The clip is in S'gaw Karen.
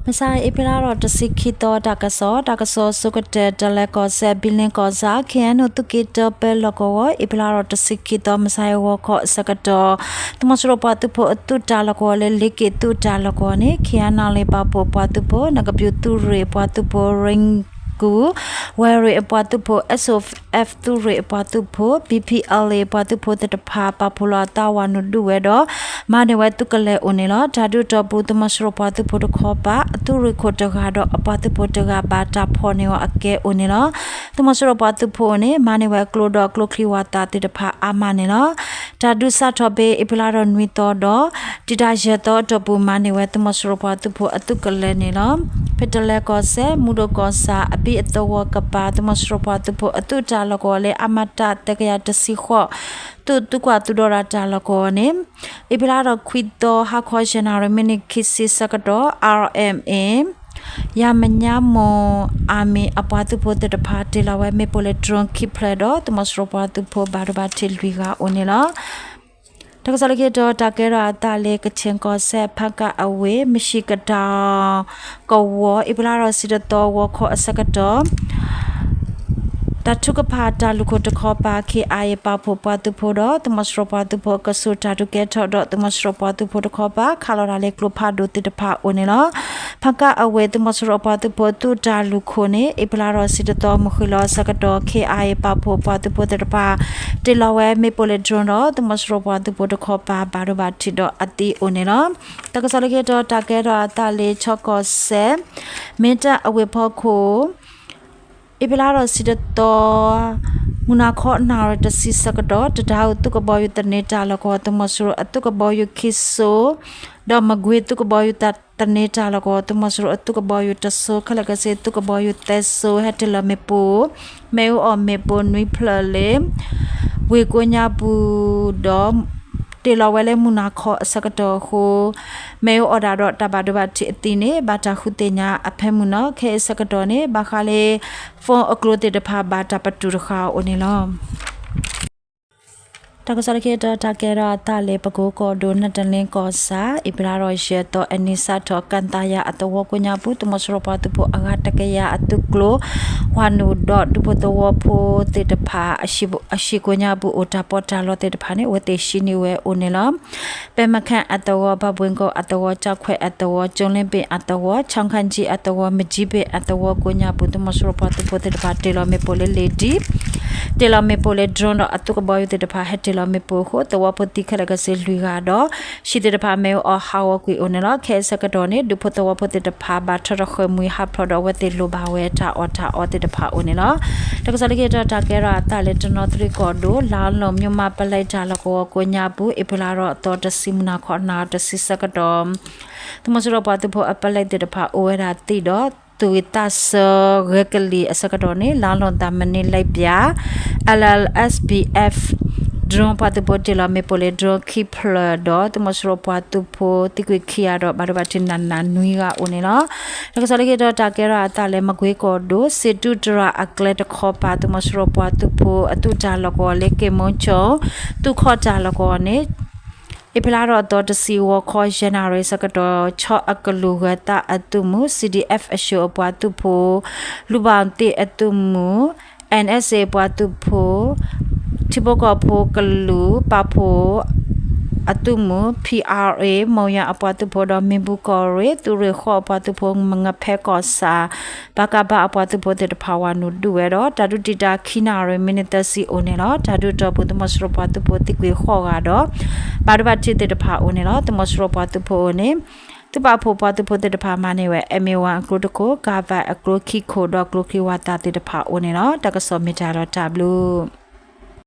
မုၢ်ဆါအံၤ အ့ဖြ့လါထီၣ်တဆံခံသီ တၢ်ကစီၣ်, တၢ်ကစီၣ်ဆိကတၢၢ် တလဲၤကီၢ်စဲၣ် ဘံလ့ကီၢ်ဆၣ် ခ့ၣ်အဲၣ်ယူၣ် သုးက့တၢပၢလီၢ်ကဝီၤ အ့ဖြ့လါထီၣ်တဆံခံသီ မုၢ်ဆါအံၤဂီၤခီအဆၢကတီၢ် သုးမီၤစိရိၤပှၤသုးဖိအသုးတၢ်လီၢ်ကဝီၤလၢ လ့က့ၣ်သုးတၢ်လီၢ်ကဝီၤန့ၣ် ခ့ၣ်အဲၣ်ယူၣ် ပာ်ဖှိၣ်ပှၤသုးဖိ နကပျူၢ်သုးရ့ၣ်အပှၤသုးဖိ ရ့ၣ်ကူၣ် ဝဲၤရ့ၣ်အပှၤသုးဖိ SOF သုးရ့ၣ်အပှၤသုးဖိ BPLA အပှၤသုးဖိသ့ၣ်တဖၣ် ပာ်ဖှိၣ်လီၤအသးဝၤနုာ်ဒုးဝဲဒီး မၤန့ၢ်ဝဲသုးကလၢၤအိၣ်န့ၣ်လီၤ. တၢ်ဒုးတီၢ်ပူၤ သုးမီၤစိရိၤပှၤသုးဖိတခီပၤ အသုးရ့ၣ်ခိၣ်တဂၤဒီးအပှၤသုးဖိတဂၤ ဘၣ်တၢ်ဖီၣ်န့ၢ်အီၤအကဲအိၣ်န့ၣ်လီၤ. သုးမီၤစိရိၤပှၤသုးဖိန့ၣ် မၤန့ၢ်ဝဲအကျိဒီးအကျိချံဝၤသးသ့ၣ်တဖၣ်အါမးန့ၣ်လီၤ. တၢ်ဒုးစးထီၣ်ဖဲ အ့ဖြ့လါထီၣ်နွံသီဒီး တံာ်တာ်ယဲၢ်သီအတီၢ်ပူၤ မၤန့ၢ်ဝဲသုးမီၤစိရိၤပှၤသုးဖိအသုးကလၢၤန့ၣ်လီၤ. ဖဲတလဲၤကီၢ်စဲၣ် မူဒိၣ်ကီၢ်ဆၣ် အဘံအသဝီကပၤ သုးမီၤစိရိၤပှၤသုးဖိအသုးတၢ်လီၢ်ကဝီၤလၢ အမတ သၢကယၤတဆံဃိး သုးသူကွၢ်သူဒီတၢ်လီၢ်ကဝီၤန့ၣ် အ့ဖြ့လါထီၣ်ခွံသီ ဟါခီယဲၢ်နၣ်ရံၣ် မံးနံးခံဆံဆၢကတီၢ် RMA ယၤမညါမိၢ် Army အပှၤသုးဖိသ့ၣ်တဖၣ် တ့ၢ်လီၤဝဲမ့ၣ်ပိၢ်လၢ drone ခံဖျၢၣ်ဒီး သုးမီၤစိရိၤပှၤသုးဖိဘၣ်ဒိဘၣ်ထံးလွံၢ်ဂၤအိၣ်န့ၣ်လီၤ. တၢ်ကစီၣ်လၢခံတီၤ တၢ်ကဲထီၣ်အသးလၢ ကခၠ့ၣ်ကီၢ်စဲၣ် ဖးကၣ်အဝ့ၢ် မဆံးကတၢၢ်ကဝီၤ အ့ဖြ့လါထီၣ်ဆံတသီ ဂီၤခီအဆၢကတီၢ် တၢ်ထုကဖၣ်တၢ်လူၢ်ခိၣ်တခီပၤ ခ့ၣ်အဲၣ်ယူၣ် ပာ်ဖှိၣ်ပှၤသုးဖိဒီး သုးမီၤစိရိၤပှၤသုးဖိအကဆူး တၢ်ဒုးကဲထီၣ်ဒီး သုးမီၤစိရိၤပှၤသုးဖိတခီပၤ ခးလီၤတၢ်လၢကျိဖးဒိၣ်သ့ၣ်တဖၣ်အိၣ်န့ၣ်လီၤ. ဖးကၣ်အဝ့ၢ် သုးမီၤစိရိၤပှၤသုးဖိအသုးတၢ်လူၢ်ခိၣ်န့ၣ် အ့ဖြ့လါထီၣ်ဆံတသီ မုၢ်ဃ့ၢ်လီၤအဆၢကတီၢ် ခ့ၣ်အဲၣ်ယူၣ် ပာ်ဖှိၣ်ပှၤသုးဖိသ့ၣ်တဖၣ် တ့ၢ်လီၤဝဲမ့ၣ်ပိၢ်လၢ drone ဒီး သုးမီၤစိရိၤပှၤသုးဖိတခီပၤ ဘၣ်ဒိဘၣ်ထံးဒီးအသံအိၣ်န့ၣ်လီၤ. တၢ်ကစီၣ်လၢခံတီၤ တၢ်ကဲထီၣ်အသးလၢ ခၠ့ၣ်ကီၢ်စဲၣ် မ့ၢ်တၢ်အဝ့ၢ်ဖီခိၣ် အ့ဖြ့လါထီၣ်ဆံတသီ မုၢ်နၤခီနၣ်ရံၣ်တဆံဆၢကတီၢ် တဒါအူသုးကဘီယူၤသန့တၢ်လီၢ်ကဝီၤ သုးမီၤစိရိၤအသုးကဘီယူၤခံစိၤ ဒီးမကွ့ၤသုးကဘီယူၤသန့တၢ်လီၢ်ကဝီၤ သုးမီၤစိရိၤအသုးကဘီယူၤတစိၤ ခဲလၢာ်ခဲဆ့သုးကဘီယူၤသၢစိၤ ဟဲတ့ၢ်လီၤမ့ၣ်ပိၢ် မ့ၣ်အူအီၣ်မ့ၣ်ပိၢ်နွံဖျၢၣ်လၢ ဝ့ၢ်ကိးညါပူၤဒီး တ့ၢ်လီၤဝဲလၢမုၢ်နၤခီအဆၢကတီၢ်အဃိ မ့ၣ်အူအီၣ်တၢ်ဒီးတၢ်ဘၣ်ဒိဘၣ်ထံးအသံန့ၣ် ဘၣ်တၢ်ဃုသ့ၣ်ညါအဖၢမုၢ်နီၤ ခဲအံၤအဆၢကတီၢ်န့ၣ် ဘၣ်ဃးလၢ phone အကျိၤသ့ၣ်တဖၣ်ဘၣ်တၢ်ပတုာ်တဃာ်အီၤအိၣ်န့ၣ်လီၤ. တၢ်ကစီၣ်လၢခံတီၤ တၢ်ကဲထီၣ်အသးလၢ ပကိကီၢ်ဒိၣ် နတလ့ကီၢ်ဆၣ် အ့ဖြ့လါထီၣ်ယဲၢ်သီ အနံၤစးထီၣ်ကၣ်သးယၤအသဝီကိးညါပူၤ သုးမီၤစိရိၤပှၤသုးဖိအဂၤတကယၤအသုးကျိၤ ဟွၣ်နုာ်ဒီးဒူဖိသဝီဖိသ့ၣ်တဖၣ် အဟံၣ်ကိးညါပူၤအိၣ်တၢ်ပီးတၢ်လီသ့ၣ်တဖၣ်န့ၣ် အဝဲသ့ၣ်ဟံးန့ၢ်ဝဲအိၣ်န့ၣ်လီၤ. ပဲမခၣ်အသဝီ ဘၣ်ဘှ့ကီၢ်အသဝီ ကၠီခွဲးအသဝီ ကၠိလ့ဘ့ၣ်အသဝီ ခၠီခၣ်ကၠံအသဝီ မကၠံဘ့ၣ်အသဝီကိးညါပူၤ သုးမီၤစိရိၤပှၤသုးဖိသ့ၣ်တဖၣ် တ့ၢ်လီၤမ့ၣ်ပိၢ်လၢလ့ၣ်ဒံ တ့ၢ်လီၤမ့ၣ်ပိၢ်လၢ drone ဒီးအသုးကဘီယူၤသ့ၣ်တဖၣ် ဟဲတ့ၢ်လီၤမ့ၣ်ပိၢ်အဃိ သဝီဖိသံခဲလၢာ်ခဲဆ့လွံၢ်ဂၤဒီး ဟံၣ်သ့ၣ်တဖၣ်မ့ၣ်အူအီၣ်ဟးဂီၤကွံာ်အိၣ်န့ၣ်လီၤ. ခဲအံၤအဆၢကတီၢ်န့ၣ် ဒူဖိသဝီဖိသ့ၣ်တဖၣ် ဘၣ်ထီၣ်ထီၣ်ဃၢၤမှံဟးဖျိးဒီး အဝဲသ့ၣ်လိၣ်ဘၣ်ဝဲတၢ်အီၣ်တၢ်အီသ့ၣ်တဖၣ်အိၣ်န့ၣ်လီၤ. တၢ်ကစီၣ်လၢခံတီၤ တၢ်ကဲထီၣ်အသးလၢတနီသရံၣ်ကီၢ်ဒိၣ် လါလီၢ် မၠိၣ်မးပလဲတၢ်လီၢ်ကဝီၤကိးညါပူၤ အ့ဖြ့လါထီၣ်အသီတဆံ မုၢ်နၤခီနၣ်ရံၣ်တဆံဆၢကတီၢ် သုးမီၤစိရိၤပှၤသုးဖိအပလဲသ့ၣ်တဖၣ်အိၣ်ဝဲဒၣ်သံဒီး သူၣ်ဂ့ၤသးစၢၤဂဲၤကလံၣ်အဆၢကတီၢ်န့ၣ် လါလီၢ်သးမနုၤလဲၣ်ပၠး LLSBF drone ပှၤသုးဖိတ့ၢ်လီၤမ့ၣ်ပိၢ်လၢ drone ခံဖျၢၣ်ဒီး သုးမီၤစိရိၤပှၤသုးဖိသံကွံာ်ခံဂၤဒီး ဘၣ်ဒိဘၣ်ထံးနးနးနွံဂၤအိၣ်န့ၣ်လီၤ. တၢ်ကစီၣ်လၢခံတီၤ တၢ်ကဲထီၣ်အသးလၢ မကွ့ၤကီၢ်ဒိၣ် စံးတူၢ်တရၣ်အကျဲတခီပၤ သုးမီၤစိရိၤပှၤသုးဖိအသုးတၢ်လီၢ်ကဝီၤလၢ က့ၣ်မိကၠိ သုးခီၣ်တၢ်လီၢ်ကဝီၤန့ၣ် အ့ဖြ့လါထီၣ်အသီတဆံ ဂီၤခီယဲၢ်နၣ်ရံၣ်ဆၢကတီၢ် ခၠီအကလုာ်ဂၢၤသးအသုးမုၢ် CDF အၡိၤအပှၤသုးဖိ လူၢ်ဘၣ်သ့ၣ်အသုးမုၢ် NSA ပှၤသုးဖိ ထံဖိကီၢ်ဖိကလုာ် ပာ်ဖှိၣ်အသုးမုၢ် PRA မိၢ်ယၣ်အပှၤသုးဖိဒီး မ့ၢ်ဘူၣ်ကီၢ်ရ့ၣ် သုးရ့ၣ်ဃီအပှၤသုးဖိ မုၢ်ငဖဲကီၢ်ဆၣ် ပကဖ အပှၤသုးဖိသ့ၣ်တဖၣ် ဝၤနုာ်ဒုးဝဲဒီး တၢ်ဒုးတံာ်တာ်ခံနၣ်ရံၣ် မံးနံးသၢဆံအိၣ်န့ၣ်လီၤ. တၢ်ဒုးတီၢ်ပူၤ သုးမီၤစိရိၤပှၤသုးဖိသံကွံာ်ဃိးဂၤဒီး ဘၣ်ဒိဘၣ်ထံးသ့ၣ်တဖၣ်အိၣ်န့ၣ်လီၤ. သုးမီၤစိရိၤပှၤသုးဖိအအိၣ်န့ၣ် သုးပာ်ဖှိၣ်ပှၤသုးဖိသ့ၣ်တဖၣ်မၤန့ၢ်ဝဲ MA one အကျိတခိၣ်, ကၣ်ဘၣ်အကျိခံခိၣ်ဒီးကျိချံဝၤသးသ့ၣ်တဖၣ်အိၣ်န့ၣ်လီၤ. တၢ်ကစီၣ်မ့ၢ်တၢ်ဒီးတၢ်ဘျုး